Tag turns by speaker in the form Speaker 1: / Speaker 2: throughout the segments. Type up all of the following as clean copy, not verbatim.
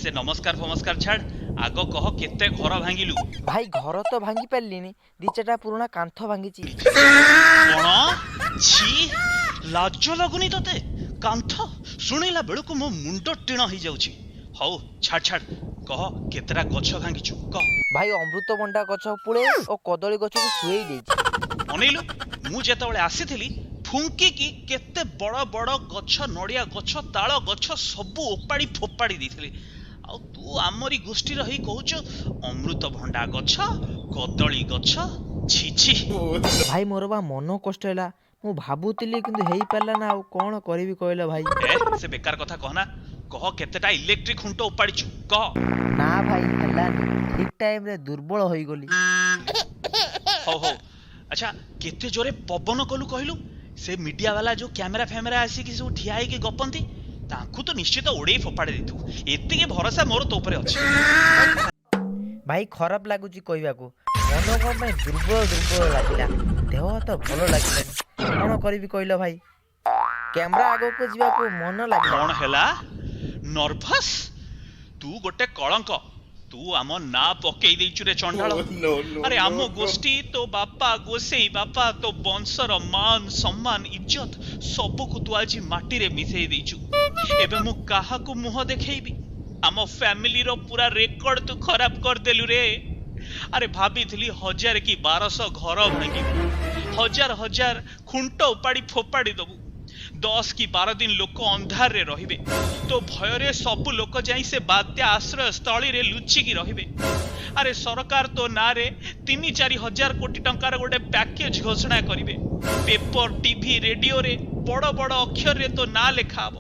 Speaker 1: ସେ ନମସ୍କାର ଫମସ୍କାର ଛାଡ଼, ଆଗ କହ କେତେ ଘର ଭାଙ୍ଗିଲୁ?
Speaker 2: ଭାଇ, ଘର ତ ଭାଙ୍ଗି ପାରିଲିନି, ଦି ଚାରିଟା ପୁରୁଣା କାନ୍ଥ ଭାଙ୍ଗିଛି।
Speaker 1: କଣ? ଛି, ଲାଜ ଲାଗୁନି ତତେ? କାନ୍ଥ ଶୁଣିଲା ବେଳକୁ ମୋ ମୁଣ୍ଡ ଟିଣ ହେଇଯାଉଛି। ହଉ ଛାଡ଼ ଛାଡ଼, କହ କେତେଟା ଗଛ ଭାଙ୍ଗିଛୁ କହ।
Speaker 2: ଭାଇ, ଅମୃତଭଣ୍ଡା ଗଛ ପୁଳେ ଓ କଦଳୀ ଗଛକୁ ଶୁଏଇ ଦେଇଛି।
Speaker 1: ଅନେଇଲୁ, ମୁଁ ଯେତେବେଳେ ଆସିଥିଲି ଫୁଙ୍କିକି କେତେ ବଡ଼ ବଡ଼ ଗଛ, ନଡ଼ିଆ ଗଛ, ତାଳ ଗଛ ସବୁ ଓପାଡ଼ି ଫୋପାଡ଼ି ଦେଇଥିଲି। ଆଉ ତୁ ଆମରି ଗୋଷ୍ଠୀର ହେଇ କହୁଛୁ ଅମୃତଭଣ୍ଡା ଗଛ, କଦଳୀ ଗଛ। ଛି ଛି।
Speaker 2: ଭାଇ, ମୋର ବା ମନ କଷ୍ଟ ହେଲା। ମୁଁ ଭାବୁଥିଲି କିନ୍ତୁ ହେଇପାରିଲା ନା, ଆଉ କଣ କରିବି କହିଲ ଭାଇ?
Speaker 1: ଏ, ସେ ବେକାର କଥା କହନା, କହ କେତେଟା ଇଲେକ୍ଟ୍ରିକ ଖୁଣ୍ଟ ଉପାଡ଼ିଛୁ କହ।
Speaker 2: ନା ଭାଇ, ହେଲାନି, ଠିକ ଟାଇମରେ ଦୁର୍ବଳ ହୋଇଗଲି।
Speaker 1: ହଉ ହଉ, ଆଚ୍ଛା କେତେ ଜୋରେ ପବନ କଲୁ କହିଲୁ? ସେ ମିଡିଆ ବାଲା ଯୋଉ କ୍ୟାମେରା ଫ୍ୟାମେରା ଆସିକି ସବୁ ଠିଆ ହେଇକି ଗପନ୍ତି, ତାଙ୍କୁ ତ ନିଶ୍ଚିତ ଉଡେଇ ଫୋପାଡ଼ି ଦେଇଥିବୁ, ଏତିକି ଭରସା ମୋର ତୋ ଉପରେ ଅଛି।
Speaker 2: ଭାଇ, ଖରାପ ଲାଗୁଛି କହିବାକୁ, ମନ କଣ ପାଇଁ ଦୁର୍ବଳ ଦୁର୍ବଳ ଲାଗିଲା, ଦେହ ତ ଭଲ ଲାଗିଲାନି। କଣ କରିବି କହିଲ ଭାଇ? କ୍ୟାମେରା ଆଗକୁ ଯିବାକୁ ମନ ଲାଗିଲା।
Speaker 1: କଣ ହେଲା, ନର୍ଭସ? ତୁ ଗୋଟେ କଳଙ୍କ, ତୁ ଆମ ନାଁ ପକେଇ ଦେଇଛୁ ରେ ଚଣ୍ଡାଳ। ଆରେ, ଆମ ଗୋଷ୍ଠୀ, ତୋ ବାପା, ଗୋସେଇ ବାପା, ତୋ ବଂଶର ମାନ ସମ୍ମାନ ଇଜ୍ଜତ ସବୁକୁ ତୁ ଆଜି ମାଟିରେ ମିଶେଇ ଦେଇଛୁ। ଏବେ ମୁଁ କାହାକୁ ମୁହଁ ଦେଖେଇବି? ଆମ ଫ୍ୟାମିଲିର ପୁରା ରେକର୍ଡ ତୁ ଖରାପ କରିଦେଲୁ ରେ। ଆରେ, ଭାବିଥିଲି 1000 କି 1200 ଘର ଭାଙ୍ଗିବୁ, ହଜାର ହଜାର ଖୁଣ୍ଟ ଉପାଡ଼ି ଫୋପାଡ଼ି ଦବୁ, 10 କି 12 ଦିନ ଲୋକ ଅନ୍ଧାରରେ ରହିବେ, ତୋ ଭୟରେ ସବୁ ଲୋକ ଯାଇ ସେ ବାତ୍ୟା ଆଶ୍ରୟ ସ୍ଥଳୀରେ ଲୁଚିକି ରହିବେ। ଆରେ, ସରକାର ତୋ ନାଁରେ 3-4 ହଜାର କୋଟି ଟଙ୍କାର ଗୋଟେ ପ୍ୟାକେଜ ଘୋଷଣା କରିବେ, ପେପର, ଟିଭି, ରେଡିଓରେ ବଡ଼ ବଡ଼ ଅକ୍ଷରରେ ତୋ ନାଁ ଲେଖା ହବ,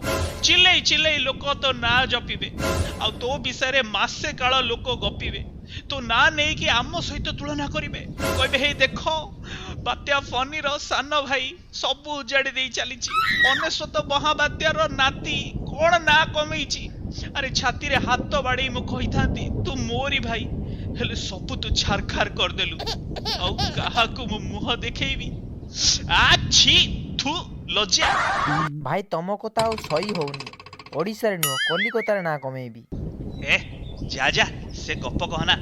Speaker 1: ଚିଲେଇ ଚିଲେଇ ଲୋକ ତୋ ନାଁ ଜପିବେ, ଆଉ ତୋ ବିଷୟରେ ମାସେ କାଳ ଲୋକ ଗପିବେ, ତୋ ନାଁ ନେଇକି ଆମ ସହିତ ତୁଳନା କରିବେ, କହିବେ ହେଇ ଦେଖ, ବାତ୍ୟା ଫନିର ସାନ ଭାଇ ସବୁ ଉଜାଡ଼ି ଦେଇ ଚାଲିଛି, 99 ମହାବାତ୍ୟାର ନାତି କଣ ନାଁ କମେଇଛି। ଆରେ, ଛାତିରେ ହାତ ବାଡେଇ ମୁଁ କହିଥାନ୍ତି ତୁ ମୋରି ଭାଇ, ହେଲେ ସବୁ ତୁ ଛାରଖାର କରିଦେଲୁ। ଆଉ କାହାକୁ ମୁଁ ମୁହଁ ଦେଖେଇବି? ଆ ଛି, ଥୁ, ଲଜ୍ଜା।
Speaker 2: ଭାଇ, ତମ କଥା ଆଉ ସହି ହଉନି। ଓଡ଼ିଶାରେ ନୁହଁ, କଲିକତାରେ ନାଁ କମେଇବି।
Speaker 1: ଏ ଯା ଯା, ସେ ଗପ କହନା,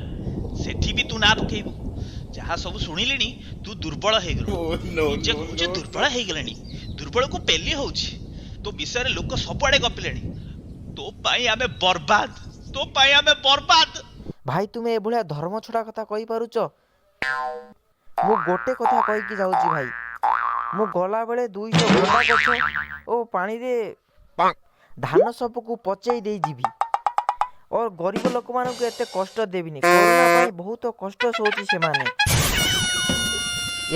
Speaker 1: ସେଠି ବି ତୁ ନାଁ ପକେଇବୁ। ଯାହା ସବୁ ଶୁଣିଲିଣି, ତୁ ଦୁର୍ବଳ ହେଇଗଲୁ। ନିଜେ କହୁଛୁ ଦୁର୍ବଳ ହେଇଗଲେଣି, ଦୁର୍ବଳକୁ ପେଲି ହଉଛି। ତୋ ବିଷୟରେ ଲୋକ ସବୁଆଡେ ଗପିଲେଣି। ତୋ ପାଇଁ ଆମେ ବର୍ବାଦ, ତୋ ପାଇଁ ଆମେ ବର୍ବାଦ।
Speaker 2: ଭାଇ, ତୁମେ ଏଭଳିଆ ଧର୍ମ ଛଡ଼ା କଥା କହିପାରୁଛ? ମୁଁ ଗୋଟେ କଥା କହିକି ଯାଉଛି ଭାଇ, ମୁଁ ଗଲାବେଳେ 200 ଭଣ୍ଡା ଗଛ ଓ ପାଣିରେ ଧାନ ସବୁକୁ ପଚେଇ ଦେଇ ଯିବି ଓ ଗରିବ ଲୋକମାନଙ୍କୁ ଏତେ କଷ୍ଟ ଦେବିନି। କରୋନା ପାଇଁ ବହୁତ କଷ୍ଟ ସହୁଛି ସେମାନେ।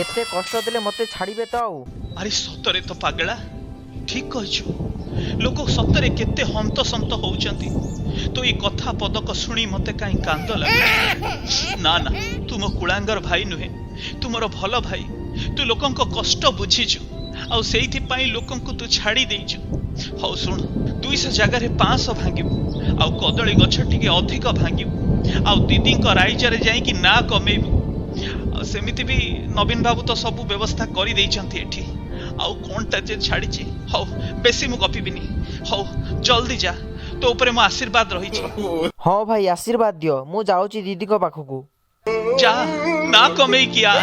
Speaker 2: ଏତେ କଷ୍ଟ ଦେଲେ ମୋତେ ଛାଡ଼ିବେ ତ ଆଉ?
Speaker 1: ଆରେ, ସତରେ ତ ପାଗଳା, ଠିକ କହିଛୁ। ଲୋକ ସତରେ କେତେ ହନ୍ତସନ୍ତ ହଉଛନ୍ତି। ତୋ ଏଇ କଥା ପଦକ ଶୁଣି ମତେ କାହିଁ କାନ୍ଦ ଲାଗୁଛି। ନା ନା, ତୁ ମୋ କୁଳାଙ୍ଗର ଭାଇ ନୁହେଁ, ତୁ ମୋର ଭଲ ଭାଇ। ତୁ ଲୋକଙ୍କ କଷ୍ଟ ବୁଝିଛୁ ଆଉ ସେଇଥିପାଇଁ ଲୋକଙ୍କୁ ତୁ ଛାଡ଼ି ଦେଇଛୁ। ହଉ ଶୁଣ, 200 ଜାଗାରେ 500 ଭାଙ୍ଗିବୁ, ଆଉ କଦଳୀ ଗଛ ଟିକେ ଅଧିକ ଭାଙ୍ଗିବୁ, ଆଉ ଦିଦିଙ୍କ ରାଇଜରେ ଯାଇକି ନାଁ କମେଇବୁ। ଆଉ ସେମିତି ବି ନବୀନ ବାବୁ ତ ସବୁ ବ୍ୟବସ୍ଥା କରିଦେଇଛନ୍ତି ଏଠି, ଆଉ କଣଟା ଯେ ଛାଡ଼ିଛି? ହଉ, ବେଶୀ ମୁଁ ଗପିବିନି। ହଉ, ଜଲ୍ଦି ଯା, ତୋ ଉପରେ ମୋ ଆଶୀର୍ବାଦ ରହିଛି।
Speaker 2: ହଁ ଭାଇ, ଆଶୀର୍ବାଦ ଦିଅ। ମୁଁ ଯାଉଛି ଦିଦିଙ୍କ ପାଖକୁ।
Speaker 1: ଯା, ନା କମେଇକି ଆ।